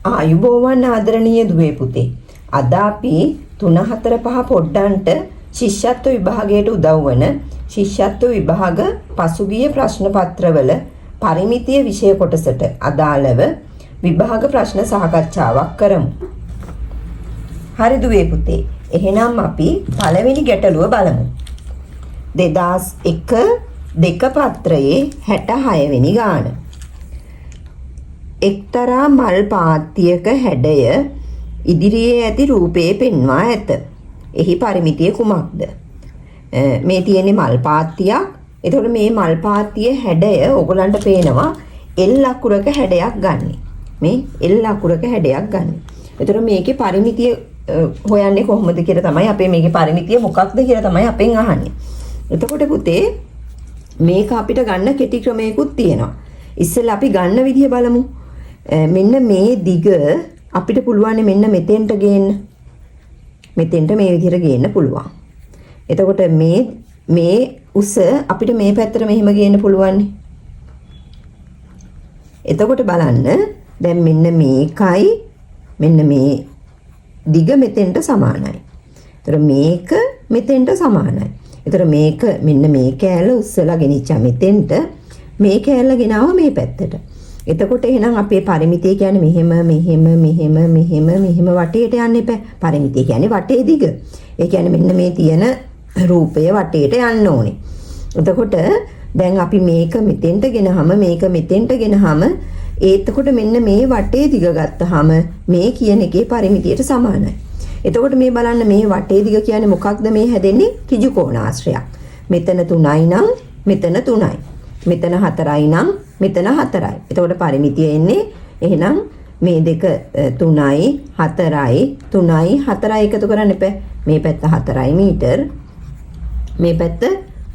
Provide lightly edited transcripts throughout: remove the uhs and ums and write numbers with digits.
ආයුබෝවන් ආදරණීය දුවේ පුතේ. අද අපි 3 4 5 පොඩ්ඩන්ට ශිෂ්‍යත්ව විභාගයට උදව් වන ශිෂ්‍යත්ව විභාග පසුගිය ප්‍රශ්න පත්‍රවල පරිමිතිය විෂය කොටසට අදාළව විභාග ප්‍රශ්න සාකච්ඡාවක් කරමු. හරි දුවේ පුතේ. එහෙනම් අපි පළවෙනි ගැටලුව බලමු. 2001 දෙක පත්‍රයේ 66 වෙනි ගාන. එක්තරා මල් පාත්තියක හැඩය ඉදිරියේ ඇති රූපයේ පෙන්වා ඇත. එහි පරිමිතිය කුමක්ද? මේ තියෙන්නේ මල් පාත්තියක්. එතකොට මේ මල් පාත්තියේ හැඩය ඔයගොල්ලන්ට පේනවා L අකුරක හැඩයක් ගන්නෙ. මේ L අකුරක හැඩයක් ගන්නෙ. එතකොට මේකේ පරිමිතිය හොයන්නේ කොහොමද කියලා තමයි අපේ මේකේ පරිමිතිය මොකක්ද කියලා තමයි අපෙන් අහන්නේ. එතකොට පුතේ මේක අපිට ගන්න කෙටි ක්‍රමයකුත් තියෙනවා. ඉස්සෙල්ලා අපි ගන්න විදිය බලමු. මෙන්න මේ දිග අපිට පුළුවන් මෙන්න මෙතෙන්ට ගේන්න. මෙතෙන්ට මේ විදිහට ගේන්න පුළුවන්. එතකොට මේ මේ උස අපිට මේ පැත්තට මෙහෙම ගේන්න පුළුවන්. එතකොට බලන්න දැන් මෙන්න මේකයි මෙන්න මේ දිග මෙතෙන්ට සමානයි. එතකොට මේක මෙතෙන්ට සමානයි. එතකොට මේක මෙන්න මේ කෑල්ල උස්සලා ගෙනිච්චා මෙතෙන්ට, මේ කෑල්ල ගෙනාව මේ පැත්තට. එතකොට එහෙනම් අපේ පරිමිතිය කියන්නේ මෙහෙම මෙහෙම මෙහෙම මෙහෙම මෙහෙම වටේට යන්න එපා. පරිමිතිය කියන්නේ වටේ දිග. ඒ කියන්නේ මෙන්න මේ තියෙන රූපය වටේට යන්න ඕනේ. එතකොට දැන් අපි මේක මෙතෙන්ට ගෙනහම මේක මෙතෙන්ට ගෙනහම එතකොට මෙන්න මේ වටේ දිග ගත්තාම මේ කියන එකේ පරිමිතියට සමානයි. එතකොට මේ බලන්න මේ වටේ දිග කියන්නේ මොකක්ද මේ හැදෙන්නේ? ඍජු කෝණාශ්‍රයක්. මෙතන 3යි නම් මෙතන 3යි. මෙතන 4යි නම් මෙතන 4යි. එතකොට පරිමිතිය එන්නේ එහෙනම් මේ දෙක 3යි 4යි 3යි 4යි එකතු කරන්න එපා. මේ පැත්ත 4යි මීටර්, මේ පැත්ත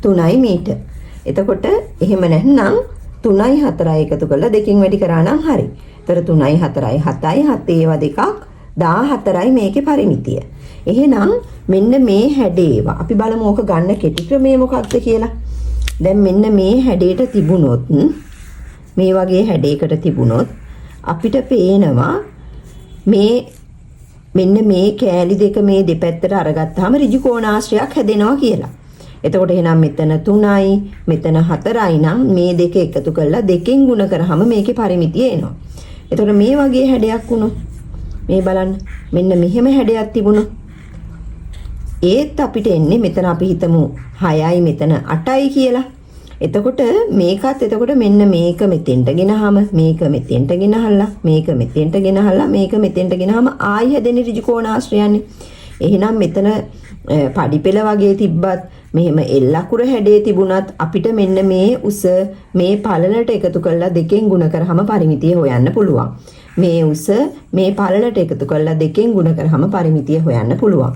3යි මීටර්. එතකොට එහෙම නැත්නම් 3යි 4යි එකතු කරලා දෙකෙන් වැඩි කරා නම් හරි. එතකොට 3යි 4යි 7යි 7 ඒවා දෙකක් 14යි මේකේ පරිමිතිය. එහෙනම් මෙන්න මේ හැඩේවා අපි බලමු ඕක ගන්න කෙටි ක්‍රමය මොකක්ද කියලා. දැන් මෙන්න මේ හැඩයට තිබුණොත්, මේ වගේ හැඩයකට තිබුණොත් අපිට පේනවා මේ මෙන්න මේ කෑලි දෙක මේ දෙපැත්තට අරගත්තාම ඍජු කෝණාශ්‍රයක් හැදෙනවා කියලා. එතකොට එහෙනම් මෙතන 3යි මෙතන 4යි නම් මේ දෙක එකතු කරලා දෙකෙන් ගුණ කරාම මේකේ පරිමිතිය එනවා. එතකොට මේ වගේ හැඩයක් වුණොත් මේ බලන්න මෙන්න මෙහෙම හැඩයක් තිබුණොත් ඒත් අපිට එන්නේ මෙතන අපි හිතමු 6යි මෙතන 8යි කියලා. එතකොට මේකත් එතකොට මෙන්න මේක මෙතෙන්ට ගෙනහම මේක මෙතෙන්ට ගෙනහලා මේක මෙතෙන්ට ගෙනහලා මේක මෙතෙන්ට ගෙනහම ආයි හැදෙන්නේ ඍජු කෝණාශ්‍රයන්නේ. එහෙනම් මෙතන පඩි පෙළ වගේ තිබ්බත් මෙහෙම එල් අකුර හැඩේ තිබුණත් අපිට මෙන්න මේ උස මේ පළලට එකතු කරලා දෙකෙන් ගුණ කරාම පරිමිතිය හොයන්න පුළුවන්. මේ උස මේ පළලට එකතු කරලා දෙකෙන් ගුණ කරාම පරිමිතිය හොයන්න පුළුවන්.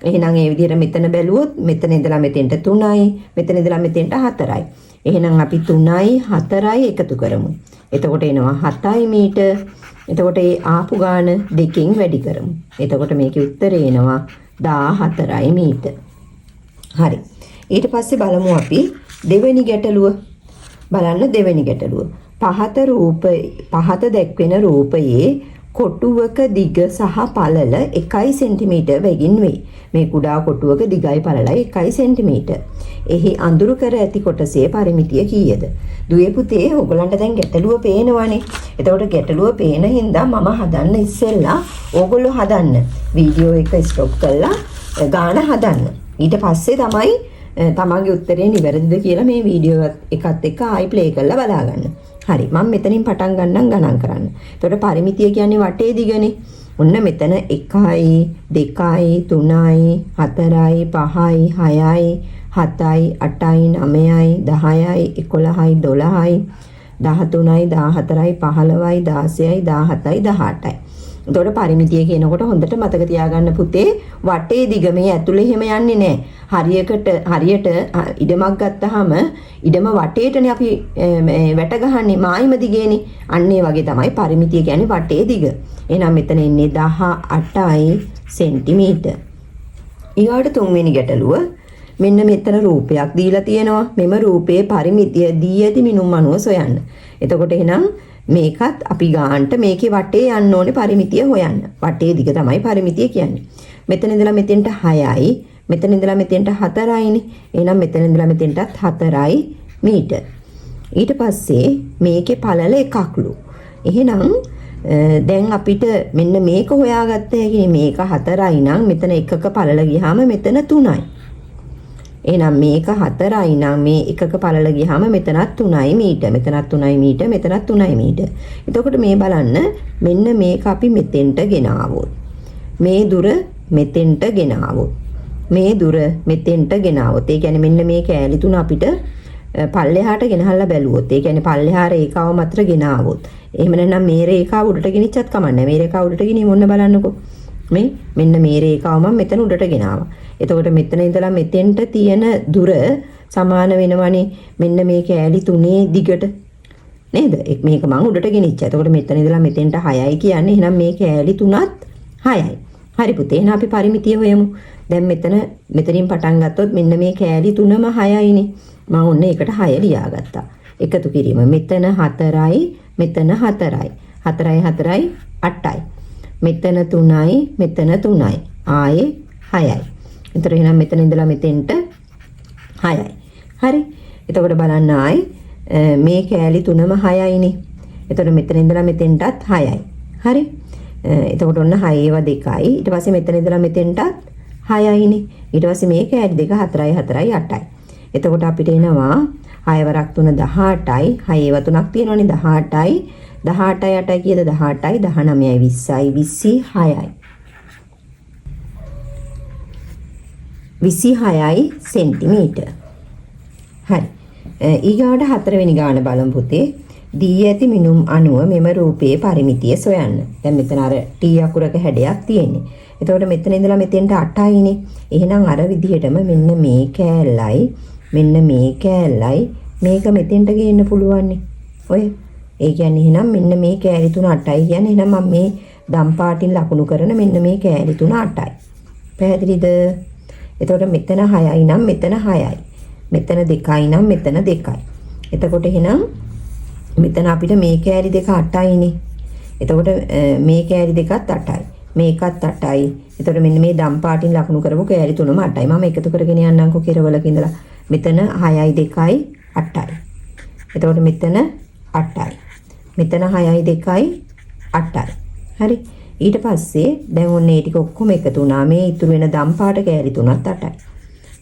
එහෙනම් ඒ විදිහට මෙතන බැලුවොත් මෙතන ඉඳලා මෙතෙන්ට 3යි මෙතන ඉඳලා මෙතෙන්ට 4යි. එහෙනම් අපි 3යි 4යි එකතු කරමු. එතකොට එනවා 7යි මීටර්. එතකොට ඒ ආපු ගාන දෙකෙන් වැඩි කරමු. එතකොට මේකේ උත්තරේ එනවා 14යි මීටර්. හරි. ඊට පස්සේ බලමු අපි දෙවෙනි ගැටලුව. බලන්න දෙවෙනි ගැටලුව. පහත දැක්වෙන රූපයේ කොටුවක දිග සහ පළල 1 සෙන්ටිමීටර් බැගින් වේ. මේ කුඩා කොටුවක දිගයි පළලයි 1 සෙන්ටිමීටර්. එහි අඳුරු කර ඇති කොටසේ පරිමිතිය කීයද? දුවේ පුතේ ඔයගොල්ලන්ට දැන් ගැටලුව පේනවනේ. එතකොට ගැටලුව පේන හින්දා මම හදන්න ඉස්සෙල්ලා ඕගොල්ලෝ හදන්න. වීඩියෝ එක ස්ටොප් කරලා ගාන හදන්න. ඊට පස්සේ තමයි තමන්ගේ උත්තරේ නිවැරදිද කියලා මේ වීඩියෝ එකත් එක්ක ආයි ප්ලේ කරලා බලා ගන්න. හරි, මම මෙතනින් පටන් ගන්නම් ගණන් කරන්න. එතකොට පරිමිතිය කියන්නේ වටේ දිගනේ. ඔන්න මෙතන 1යි 2යි 3යි 4යි 5යි 6යි 7යි 8යි 9යි 10යි 11යි 12යි 13යි 14යි 15යි 16යි 17යි 18යි. එතකොට පරිමිතිය කියනකොට හොඳට මතක තියාගන්න පුතේ වටේ දිග මේ ඇතුලේ එහෙම යන්නේ නෑ. හරියට ඉඩමක් ගත්තාම ඉඩම වටේටනේ අපි මේ වැට ගහන්නේ මායිම දිගේනේ. අන්න ඒ වගේ තමයි පරිමිතිය කියන්නේ වටේ දිග. එහෙනම් මෙතන එන්නේ 18යි සෙන්ටිමීටර්. ඊගාට තුන්වෙනි ගැටලුව මෙන්න මෙතන රූපයක් දීලා තියෙනවා. මෙම රූපයේ පරිමිතිය දී ඇති මිනුම් අනුව සොයන්න. එතකොට එහෙනම් මේකත් අපි ගානට මේකේ වටේ යන්න ඕනේ පරිමිතිය හොයන්න. වටේ දිග තමයි පරිමිතිය කියන්නේ. මෙතන ඉඳලා මෙතෙන්ට 6යි, මෙතන ඉඳලා මෙතෙන්ට 4යිනේ. එහෙනම් මෙතන ඉඳලා මෙතෙන්ටත් 4යි මීටර්. ඊට පස්සේ මේකේ පළල එකක්ලු. එහෙනම් දැන් අපිට මෙන්න මේක හොයාගත්ත හැකිනේ. මේක 4යි නම් මෙතන එකක පළල ගියාම මෙතන 3යි. එහෙනම් මේක 4යි නම් මේ එකක පළල ගියාම මෙතනත් 3යි මීටර්. මෙතනත් 3යි මීටර්. මෙතනත් 3යි මීටර්. එතකොට මේ බලන්න මෙන්න මේක අපි මෙතෙන්ට ගෙනාවොත්. මේ දුර මෙතෙන්ට ගෙනාවොත්. මේ දුර මෙතෙන්ට ගෙනාවොත්. ඒ කියන්නේ මෙන්න මේ කෑලි තුන අපිට පල්ලෙහාට ගෙනහල්ලා බැලුවොත්. ඒ කියන්නේ පල්ලෙහා රේඛාව මාත්‍ර ගෙනාවොත්. එහෙම නැත්නම් මේ රේඛාව උඩට ගෙනිච්චත් කමක් නැහැ. මේ රේඛාව උඩට ගෙනීම ඔන්න බලන්නකෝ. මේ මෙන්න මේ රේඛාව මම මෙතන උඩට ගෙනාවා. එතකොට මෙතන ඉඳලා මෙතෙන්ට තියෙන දුර සමාන වෙනවනේ මෙන්න මේ කෑලි තුනේ දිගට නේද? මේක මං උඩට ගෙනිච්චා. එතකොට මෙතන ඉඳලා මෙතෙන්ට 6යි කියන්නේ එහෙනම් මේ කෑලි තුනත් 6යි. හරි පුතේ. එහෙනම් අපි පරිමිතිය හොයමු. දැන් මෙතනින් පටන් ගත්තොත් මෙන්න මේ කෑලි තුනම 6යිනේ. මං ඔන්න ඒකට 6 ලියාගත්තා. එකතු කිරීම. මෙතන 4යි, මෙතන 4යි. 4යි 4යි 8යි. මෙතන 3යි, මෙතන 3යි. ආයේ 6යි. එතකොට එහෙනම් මෙතන ඉඳලා මෙතෙන්ට 6යි. හරි. එතකොට බලන්න ආයේ මේ කෑලි තුනම 6යිනේ. එතකොට මෙතන ඉඳලා මෙතෙන්ටත් 6යි. හරි. එතකොට ඔන්න 6 ඒවා 2යි. ඊට පස්සේ මෙතන ඉඳලා මෙතෙන්ටත් 6යිනේ. ඊට පස්සේ මේ කෑලි දෙක 4යි 4යි 8යි. එතකොට අපිට එනවා 6 වරක් 3 18යි. 6 ඒවා තුනක් තියෙනවනේ 18යි. 18යි 8යි කීයද? 18යි 19යි 20යි 26යි. 26යි සෙන්ටිමීටර්. හරි. ඊගාවට හතරවෙනි ගාන බලමු පුතේ. දී ඇති මිනුම් අණුව මෙම රූපයේ පරිමිතිය සොයන්න. දැන් මෙතන අර T අකුරක හැඩයක් තියෙන්නේ. එතකොට මෙතන ඉඳලා මෙතෙන්ට 8යිනේ. එහෙනම් අර විදිහටම මෙන්න මේ කෑල්ලයි මෙන්න මේ කෑල්ලයි මේක මෙතෙන්ට ගේන්න පුළුවන්නේ. ඔය ඒ කියන්නේ එහෙනම් මෙන්න මේ කෑලි තුන 8යි කියන්නේ එහෙනම් මම මේ දම් පාටින් ලකුණු කරන මෙන්න මේ කෑලි තුන 8යි. පැහැදිලිද? එතකොට මෙතන 6යි නම් මෙතන 6යි. මෙතන 2යි නම් මෙතන 2යි. එතකොට එහෙනම් මෙතන අපිට මේ කෑලි දෙක 8යිනේ. එතකොට මේ කෑලි දෙකත් 8යි. මේකත් 8යි. එතකොට මෙන්න මේ දම් පාටින් ලකුණු කරපු කෑලි තුනම 8යි. මම එකතු කරගෙන යන්නම්කෝ කෙරවලක ඉඳලා. මෙතන 6යි 2යි 8යි. එතකොට මෙතන 8යි. මෙතන 6යි 2යි 8යි. හරි. ඊට පස්සේ දැන් ඔන්න ඒ ටික ඔක්කොම එකතු වුණා. මේ ඉතුරු වෙන දම් පාට කෑලි තුනත් 8යි.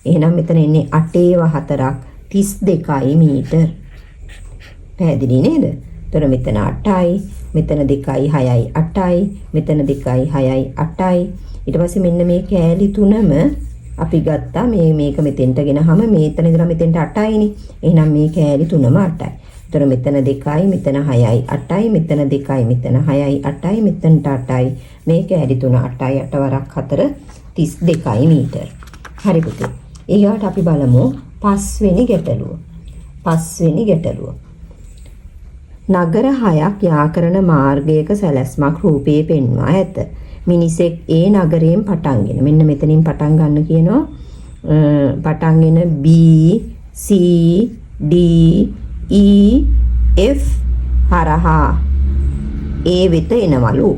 එහෙනම් මෙතන එන්නේ 8 4ක් 32යි මීටර්. පැහැදිලි නේද? එතකොට මෙතන 8යි, මෙතන 2යි 6යි 8යි, මෙතන 2යි 6යි 8යි. ඊට පස්සේ මෙන්න මේ කෑලි තුනම අපි ගත්තා. මේ මේක මෙතෙන්ට ගෙනහම මෙතන ඉඳලා මෙතෙන්ට 8යිනේ. එහෙනම් මේ කෑලි තුනම 8යි. එතකොට මෙතන 2යි, මෙතන 6යි 8යි, මෙතන 2යි, මෙතන 6යි 8යි, මෙතනට 8යි. මේ කෑලි තුන 8යි 8 වරක් 4 32යි මීටර්. හරි පුතේ. ඊගාට අපි බලමු පස්වෙනි ගැටලුව. පස්වෙනි ගැටලුව. නගර 6ක් යා කරන මාර්ගයක සැලැස්මක් රූපයේ පෙන්වා ඇත. මිනිසෙක් ඒ නගරයෙන් පටන්ගෙන මෙන්න මෙතනින් පටන් ගන්න කියනවා. පටන්ගෙන B C D E F හරහා ඒ වෙත එනවලු.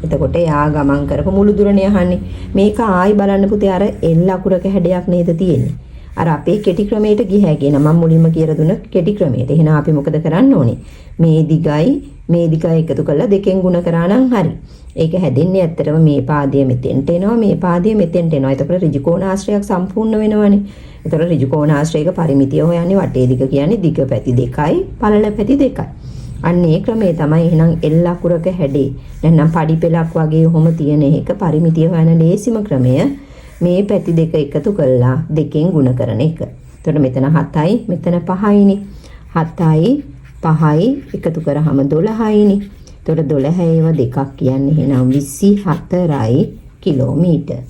එතකොට එයා ගමන් කරපු මුළු දුරනේ අහන්නේ. මේක ආයි බලන්න පුතේ අර L අකුරක හැඩයක් නේද තියෙන්නේ. අර අපේ කෙටි ක්‍රමයට ගිය හැකි නම මම මුලින්ම කියලා දුන්න කෙටි ක්‍රමයට. එහෙනම් අපි මොකද කරන්න ඕනේ? මේ දිගයි මේ දිගයි එකතු කරලා දෙකෙන් ගුණ කරා නම් හරි. ඒක හැදෙන්නේ ඇත්තටම මේ පාදය මෙතෙන්ට එනවා මේ පාදය මෙතෙන්ට එනවා. එතකොට ඍජුකෝණ ආශ්‍රයයක් සම්පූර්ණ වෙනවනේ. එතකොට ඍජුකෝණ ආශ්‍රයක පරිමිතිය හොයන්නේ වටේ දිග කියන්නේ දිග පැති දෙකයි පළල පැති දෙකයි. අන්න ඒ ක්‍රමය තමයි එහෙනම් L අකුරක හැඩේ නැත්නම් පඩි පෙළක් වගේ ඔහොම තියෙන එක පරිමිතිය හොයන ලේසිම ක්‍රමය මේ පැති දෙක එකතු කරලා දෙකෙන් ගුණ කරන එක. එතකොට මෙතන 7යි මෙතන 5යිනේ. 7යි 5යි එකතු කරාම 12යිනේ. එතකොට 12 ඒවා දෙකක් කියන්නේ එහෙනම් 24යි කිලෝමීටර්.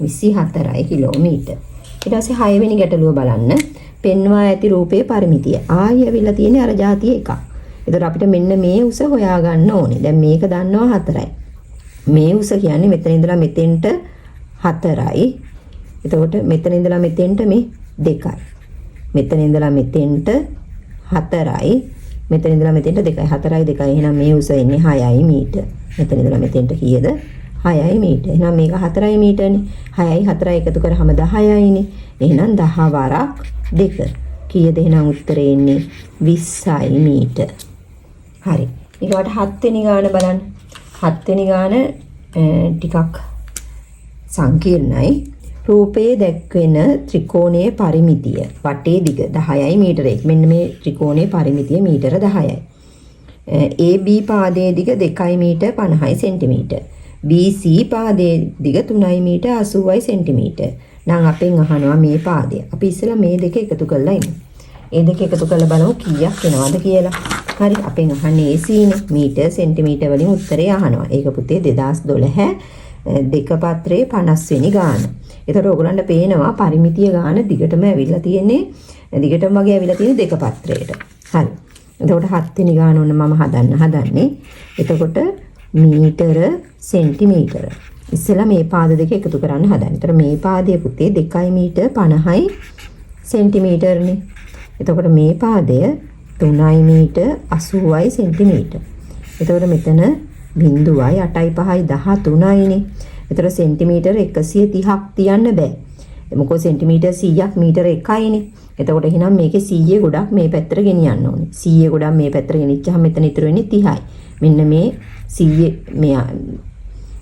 24යි කිලෝමීටර්. ඊට පස්සේ 6 වෙනි ගැටලුව බලන්න. පෙන්වා ඇති රූපේ පරිමිතිය. ආයෙ ඇවිල්ලා තියෙන්නේ අර જાතිය එකක්. එතකොට අපිට මෙන්න මේ උස හොයාගන්න ඕනේ. දැන් මේක දන්නවා 4යි. මේ උස කියන්නේ මෙතන ඉඳලා මෙතෙන්ට 4යි. එතකොට මෙතන ඉඳලා මෙතෙන්ට මේ 2යි. මෙතන ඉඳලා මෙතෙන්ට 4යි. මෙතන ඉඳලා මෙතෙන්ට 2යි 4යි 2යි. එහෙනම් මේ උස එන්නේ 6යි මීටර. මෙතන ඉඳලා මෙතෙන්ට කීයද? 6යි මීටර. එහෙනම් මේක 4යි මීටරනේ. 6යි 4යි එකතු කරාම 10යිනේ. එහෙනම් 10 වරක් 2. කීයද එහෙනම් උත්තරේ එන්නේ? 20යි මීටර. හරි. ඊළඟට 7 වෙනි ගාන බලන්න. 7 වෙනි ගාන ටිකක් සංකීර්ණයි. රූපයේ දැක්වෙන ත්‍රිකෝණයේ පරිමිතිය වටේ දිග 10යි මීටරයක්. මෙන්න මේ ත්‍රිකෝණයේ පරිමිතිය මීටර 10යි. AB පාදයේ දිග 2 මීටර් 50 සෙන්ටිමීටර්. BC පාදයේ දිග 3 මීටර් 80 සෙන්ටිමීටර්. නම් අපෙන් අහනවා මේ පාදය. අපි ඉස්සෙල්ලා මේ දෙක එකතු කරලා ඉමු. ඒ දෙක එකතු කරලා බලමු කීයක් එනවද කියලා. හරි, අපෙන් අහන්නේ AC නේ. මීටර් සෙන්ටිමීටර් වලින් උත්තරේ අහනවා. ඒක පුතේ 2012 දෙක පත්‍රයේ 50 වෙනි ගාන. එතකොට ඔයගොල්ලන්ට පේනවා පරිමිතිය ගාන දිගටම ඇවිල්ලා තියෙන්නේ, දිගටම වගේ ඇවිල්ලා තියෙන්නේ දෙක පත්‍රයට. හරි. එතකොට 7 වෙනි ගාන ඔන්න මම හදන්න හදන්නේ. එතකොට මීටර සෙන්ටිමීටර. ඉස්සෙල්ලා මේ පාද දෙක එකතු කරන්න හදන්න. එතකොට මේ පාදය පුතේ 2 මීටර් 50 සෙන්ටිමීටර්නේ. එතකොට මේ පාදය 3 මීටර් 80 සෙන්ටිමීටර්. එතකොට මෙතන 0යි 8යි 5යි 13යිනේ. එතකොට සෙන්ටිමීටර් 130ක් තියන්න බෑ. මොකද සෙන්ටිමීටර් 100ක් මීටර 1යිනේ. එතකොට එහෙනම් මේකේ 100 ගොඩක් මේ පැත්තට ගෙනියන්න ඕනේ. 100 ගොඩක් මේ පැත්තට ගෙනිච්චාම මෙතන ඉතුරු වෙන්නේ 30යි. මෙන්න මේ 100 මෙයා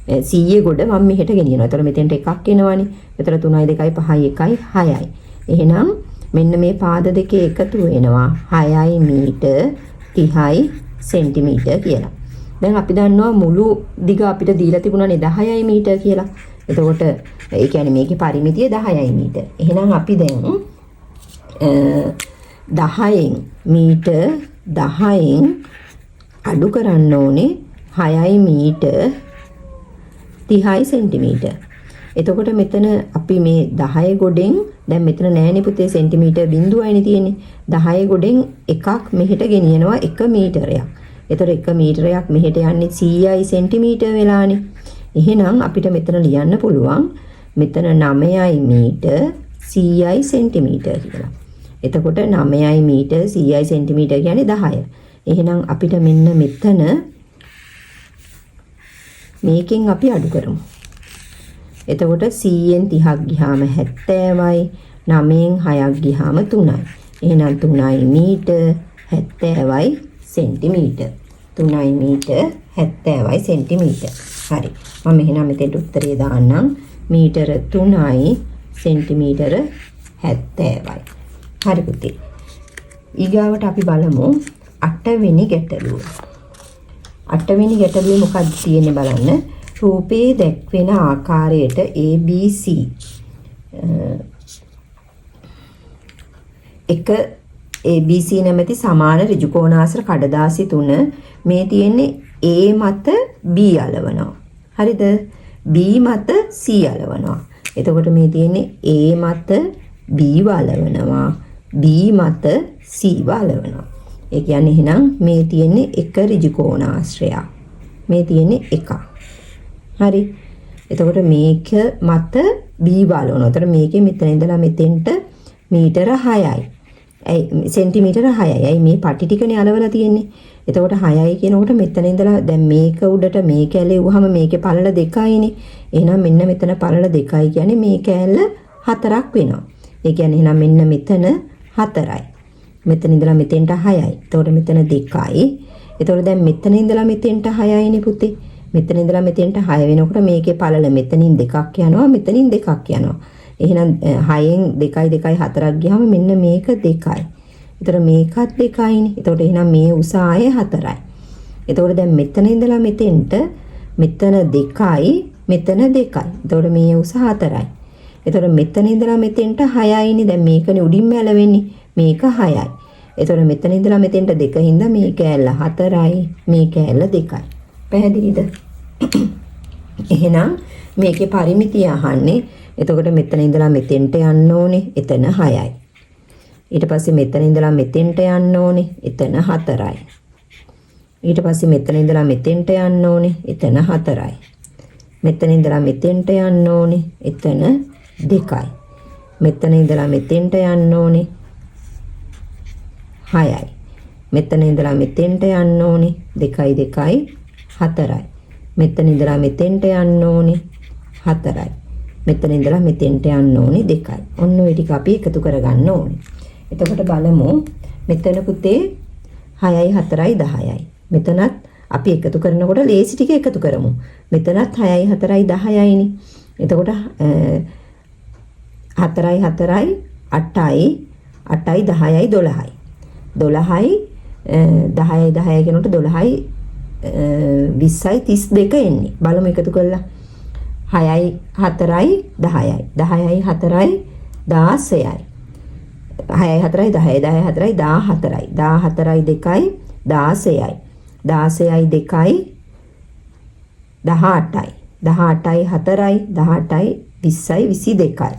100 ගොඩ මම මෙහෙට ගෙනියනවා. එතකොට මෙතෙන්ට එකක් එනවනේ. මෙතන 3යි 2යි 5යි 1යි 6යි. එහෙනම් මෙන්න මේ පාද දෙකේ එකතු වෙනවා 6යි මීටර් 30යි සෙන්ටිමීටර් කියලා. දැන් අපි දන්නවා මුළු දිග අපිට දීලා තිබුණානේ 10යි මීටර් කියලා. එතකොට ඒ කියන්නේ මේකේ පරිමිතිය 10යි මීටර්. එහෙනම් අපි දැන් 10න් මීටර් 10න් අඩු කරන්න ඕනේ 6යි මීටර් 30යි සෙන්ටිමීටර්. එතකොට මෙතන අපි මේ 10 ගොඩෙන් දැන් මෙතන නෑනේ පුතේ සෙන්ටිමීටර් බිංදුවයිනේ තියෙන්නේ. 10 ගොඩෙන් එකක් මෙහෙට ගෙනියනවා 1 මීටරයක්. එතකොට 1 මීටරයක් මෙහෙට යන්නේ 100යි සෙන්ටිමීටර් වෙලානේ. එහෙනම් අපිට මෙතන ලියන්න පුළුවන් මෙතන 9යි මීටර් 100යි සෙන්ටිමීටර් කියලා. එතකොට 9යි මීටර් 100යි සෙන්ටිමීටර් කියන්නේ 10. එහෙනම් අපිට මෙන්න මෙතන මේකෙන් අපි අඩු කරමු. එතකොට 100න් 30ක් ගියාම 70යි, 9න් 6ක් ගියාම 3යි. එහෙනම් 3යි මීටර් 70යි සෙන්ටිමීටර්. 3යි මීටර් 70යි සෙන්ටිමීටර්. හරි. මම එහෙනම් මෙතෙන්ට උත්තරේ දාන්නම්. මීටර 3යි සෙන්ටිමීටර 70යි. හරි පුතේ. ඊගාවට අපි බලමු අටවෙනි ගැටලුව. අටවෙනි ගැටලුවේ මොකක්ද තියෙන්නේ බලන්න. රූපයේ දැක්වෙන ආකාරයට ABC එක ABC නැමැති සමාන ඍජුකෝණාස්‍ර කඩදාසි තුන මේ තියෙන්නේ A මත B අලවනවා. හරිද? B මත C අලවනවා. එතකොට මේ තියෙන්නේ A මත B වලවනවා, B මත C වලවනවා. ඒ කියන්නේ එහෙනම් මේ තියෙන්නේ එක ඍජුකෝණාශ්‍රයක්. මේ තියෙන්නේ එකක්. හරි. එතකොට මේක මත B වලවනවා. එතකොට මේකේ මෙතන ඉඳලා මෙතෙන්ට මීටර 6යි. ඇයි සෙන්ටිමීටර 6යි. ඇයි මේ පටි ටිකනේ අලවලා තියෙන්නේ. එතකොට 6යි කියනකොට මෙතන ඉඳලා දැන් මේක උඩට මේ කැලේ වුවහම මේකේ පළල 2යිනේ. එහෙනම් මෙන්න මෙතන පළල 2යි කියන්නේ මේ කෑල්ල 4ක් වෙනවා. ඒ කියන්නේ එහෙනම් මෙන්න මෙතන 4යි. මෙතන ඉඳලා මෙතෙන්ට 6යි. එතකොට මෙතන 2යි. එතකොට දැන් මෙතන ඉඳලා මෙතෙන්ට 6යිනේ පුතේ. මෙතන ඉඳලා මෙතෙන්ට 6 වෙනකොට මේකේ පළල මෙතනින් දෙකක් යනවා, මෙතනින් දෙකක් යනවා. එහෙනම් 6න් 2යි 2යි 4ක් ගියාම මෙන්න මේක 2යි. එතකොට මේකත් 2යිනේ. එතකොට එහෙනම් මේ උස ආයේ 4යි. එතකොට දැන් මෙතන ඉඳලා මෙතෙන්ට මෙතන 2යි, මෙතන 2යි. එතකොට මේ උස 4යි. එතකොට මෙතන ඉඳලා මෙතෙන්ට 6යිනේ. දැන් මේකනේ උඩින්ම ඇලවෙන්නේ. මේක 6යි. එතකොට මෙතන ඉඳලා මෙතෙන්ට 2 හින්දා මේ කෑල්ල 4යි, මේ කෑල්ල 2යි. පැහැදිලිද? එහෙනම් මේකේ පරිමිතිය අහන්නේ. එතකොට මෙතන ඉඳලා මෙතෙන්ට යන්න ඕනේ. එතන 6යි. ඊට පස්සේ මෙතන ඉඳලා මෙතෙන්ට යන්න ඕනේ. එතන 4යි. ඊට පස්සේ මෙතන ඉඳලා මෙතෙන්ට යන්න ඕනේ. එතන 4යි. මෙතන ඉඳලා මෙතෙන්ට යන්න ඕනේ. එතන 2යි. මෙතන ඉඳලා මෙතෙන්ට යන්න ඕනේ 6යි. මෙතන ඉඳලා මෙතෙන්ට යන්න ඕනේ 2යි 2යි 4යි. මෙතන ඉඳලා මෙතෙන්ට යන්න ඕනේ 4යි. මෙතන ඉඳලා මෙතෙන්ට යන්න ඕනේ 2යි. ඔන්න ඔය ටික අපි එකතු කරගන්න ඕනේ. එතකොට බලමු මෙතන පුතේ 6යි 4යි 10යි. මෙතනත් අපි එකතු කරනකොට ලේසි ටික එකතු කරමු. මෙතනත් 6යි 4යි 10යිනේ. එතකොට 4යි 4යි 8යි 8යි 10යි 12යි. 12යි 10යි 10යි කියනකොට 12යි 20යි 32 එන්නේ. බලමු එකතු කරලා. 6යි 4යි 10යි. 10යි 4යි 16යි. 6යි 4යි 10යි 10යි 4යි 14යි. 14යි 2යි 16යි. 16යි 2යි 18යි. 18යි 4යි 18යි 20යි 22යි.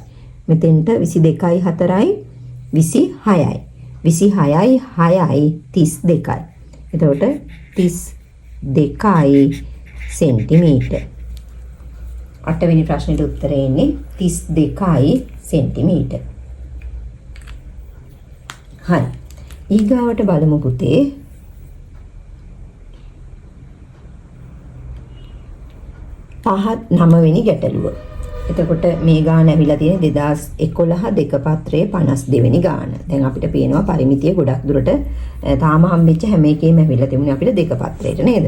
මෙතෙන්ට 22යි 4යි 26යි. 26යි 6යි 32යි. එතකොට 32 සෙන්ටිමීටර්. අටවෙනි ප්‍රශ්නෙට උත්තරේ එන්නේ 32 සෙන්ටිමීටර්. හරි. ඊගාවට බලමු පුතේ. පහත් නවවෙනි ගැටලුව. එතකොට මේ ගාන ඇවිල්ලා තියෙන්නේ 2011 දෙක පත්‍රයේ 52 වෙනි ගාන. දැන් අපිට පේනවා පරිමිතිය ගොඩක් දුරට තාම හම්බෙච්ච හැම එකේම ඇවිල්ලා තිබුණේ අපිට දෙක පත්‍රයට නේද?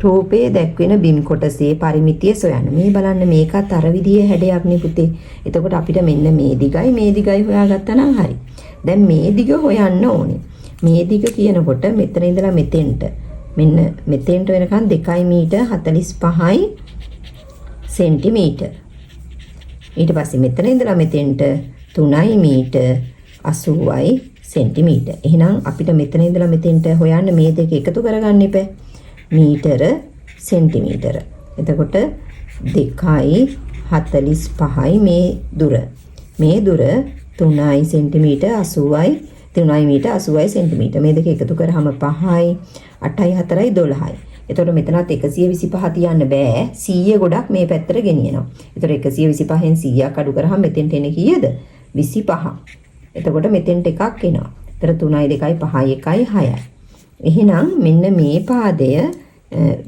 රූපයේ දැක්වෙන බිම් කොටසේ පරිමිතිය සොයන්න. මේ බලන්න මේකත් අර විදිහේ හැඩයක් නේ පුතේ. එතකොට අපිට මෙන්න මේ දිගයි මේ දිගයි හොයාගත්තා නම් හරි. දැන් මේ දිග හොයන්න ඕනේ. මේ දිග කියනකොට මෙතන ඉඳලා මෙතෙන්ට මෙන්න මෙතෙන්ට වෙනකන් 2 මීටර් 45 සෙන්ටිමීටර්. ඊට පස්සේ මෙතන ඉඳලා මෙතෙන්ට 3 මීටර් 80 සෙන්ටිමීටර්. එහෙනම් අපිට මෙතන ඉඳලා මෙතෙන්ට හොයන්න මේ දෙක එකතු කරගන්න එපා. මීටර සෙන්ටිමීටර. එතකොට 2.45යි මේ දුර. මේ දුර 3 සෙන්ටිමීටර් 80යි 3 මීටර් 80යි සෙන්ටිමීටර්. මේ දෙක එකතු කරාම 5යි 8යි 4යි 12යි. එතකොට මෙතනත් 125 තියන්න බෑ. 100 ගොඩක් මේ පැත්තට ගෙනියනවා. එතකොට 125න් 100ක් අඩු කරාම මෙතෙන්ට එන්නේ කීයද? 25. එතකොට මෙතෙන්ට එකක් එනවා. එතකොට 3යි 2යි 5යි 1යි 6යි. එහෙනම් මෙන්න මේ පාදය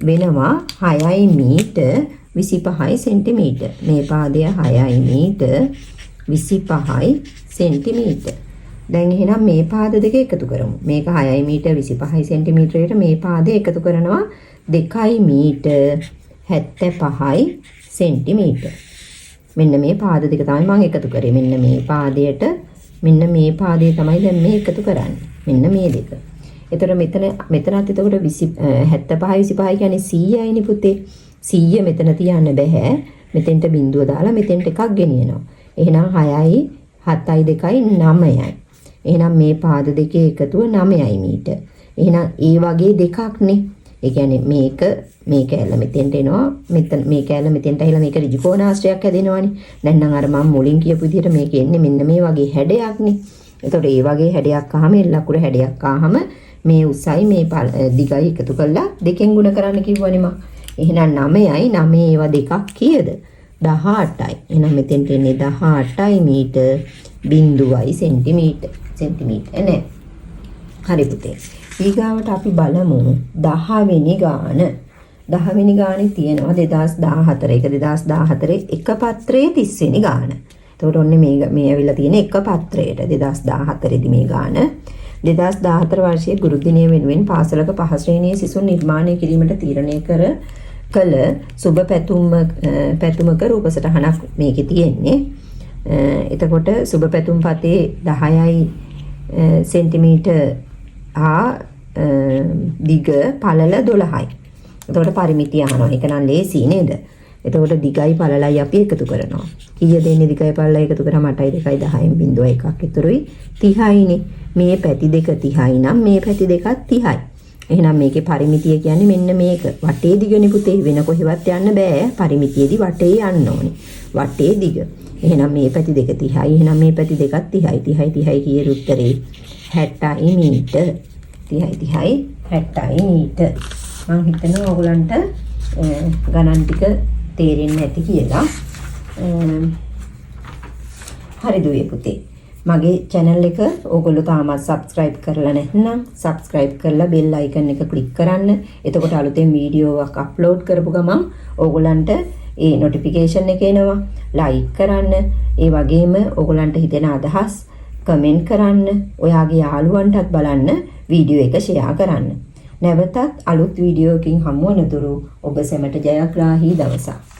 වෙනවා 6යි මීටර් 25 සෙන්ටිමීටර්. මේ පාදය 6යි මීටර් 25 සෙන්ටිමීටර්. දැන් එහෙනම් මේ පාද දෙක එකතු කරමු. මේක 6යි මීටර් 25 සෙන්ටිමීටරයට මේ පාදය එකතු කරනවා 2 මීටර් 75 සෙන්ටිමීටර්. මෙන්න මේ පාද දෙක තමයි මම එකතු කරේ. මෙන්න මේ පාදයට මෙන්න මේ පාදය තමයි දැන් මේ එකතු කරන්නේ. මෙන්න මේ දෙක. එතකොට මෙතනත් එතකොට 75 25 කියන්නේ 100යිනේ පුතේ. 100 මෙතන තියන්න බෑ. මෙතෙන්ට බිංදුව දාලා මෙතෙන්ට එකක් ගෙනියනවා. එහෙනම් 6යි 7යි 2යි 9යි. එහෙනම් මේ පාද දෙකේ එකතුව 9යි මීටර්. එහෙනම් ඒ වගේ දෙකක්නේ. ඒ කියන්නේ මේක මේ කෑල්ල මෙතෙන්ට එනවා. මෙතන මේ කෑල්ල මෙතෙන්ට ඇහිලා මේක ඍජුකෝණාශ්‍රයක් හැදෙනවනේ. දැන් නම් අර මම මුලින් කියපු විදිහට මේක එන්නේ මෙන්න මේ වගේ හැඩයක්නේ. එතකොට ඒ වගේ හැඩයක් ආවම එල් අකුර හැඩයක් ආවම මේ උසයි මේ දිගයි එකතු කරලා දෙකෙන් ගුණ කරන්න කිව්වනේ මං. එහෙනම් 9යි 9 ඒවා දෙකක් කීයද? 18යි. එහෙනම් මෙතෙන්ට එන්නේ 18යි මීටර් බිංදුවයි සෙන්ටිමීටර්. සෙන්ටිමීටර් නේ. හරි පුතේ. ඊගාවට අපි බලමු 10 වෙනි ගාන. 10 වෙනි ගානේ තියෙනවා 2014. ඒක 2014 එක පත්‍රයේ 30 වෙනි ගාන. එතකොට ඔන්නේ මේ ඇවිල්ලා තියෙන එක පත්‍රයට 2014 දී මේ ගාන. 2014 වර්ෂයේ ගුරු දිනය වෙනුවෙන් පාසලක පහ ශ්‍රේණියේ සිසුන් නිර්මාණය කිරීමට තීරණය කළ සුබ පැතුමක රූප සටහනක් මේකේ තියෙන්නේ. එතකොට සුබ පැතුම් පතේ 10යි සෙන්ටිමීටර් හා දිග පළල 12යි. එතකොට පරිමිතිය අහනවා. ඒක නම් ලේසි නේද? එතකොට දිගයි පළලයි අපි එකතු කරනවා. කීයද එන්නේ දිගයි පළලයි එකතු කරාම 8යි 2යි 10න් බිංදුව එකක් ඉතුරුයි 30යිනේ. මේ පැති දෙක 30යි නම් මේ පැති දෙකත් 30යි. එහෙනම් මේකේ පරිමිතිය කියන්නේ මෙන්න මේක. වටේ දිගනේ පුතේ. වෙන කොහෙවත් යන්න බෑ. පරිමිතියේදී වටේ යන්න ඕනේ. වටේ දිග. එහෙනම් මේ පැති දෙක 30යි. එහෙනම් මේ පැති දෙකත් 30යි. 30යි 30යි කීයද උත්තරේ? 60යි මීටර්. 30යි 30යි 60යි මීටර්. මං හිතනවා ඔයගොල්ලන්ට ගණන් ටික තේරෙන්නේ නැති කියලා. හරි දුවේ පුතේ. මගේ channel එක ඕගොල්ලෝ තාමත් subscribe කරලා නැත්නම් subscribe කරලා bell icon එක click කරන්න. එතකොට අලුතෙන් වීඩියෝ එකක් අප්ලෝඩ් කරපු ගමන් ඕගොල්ලන්ට ඒ නොටිෆිකේෂන් එක එනවා. ලයික් කරන්න. ඒ වගේම ඕගොල්ලන්ට හිතෙන අදහස් කමෙන්ට් කරන්න. ඔයාගේ යාළුවන්ටත් බලන්න වීඩියෝ එක ෂෙයා කරන්න. නැවතත් අලුත් වීඩියෝ එකකින් හමු වනතුරු ඔබ සැමට ජයග්‍රාහී දවසක්.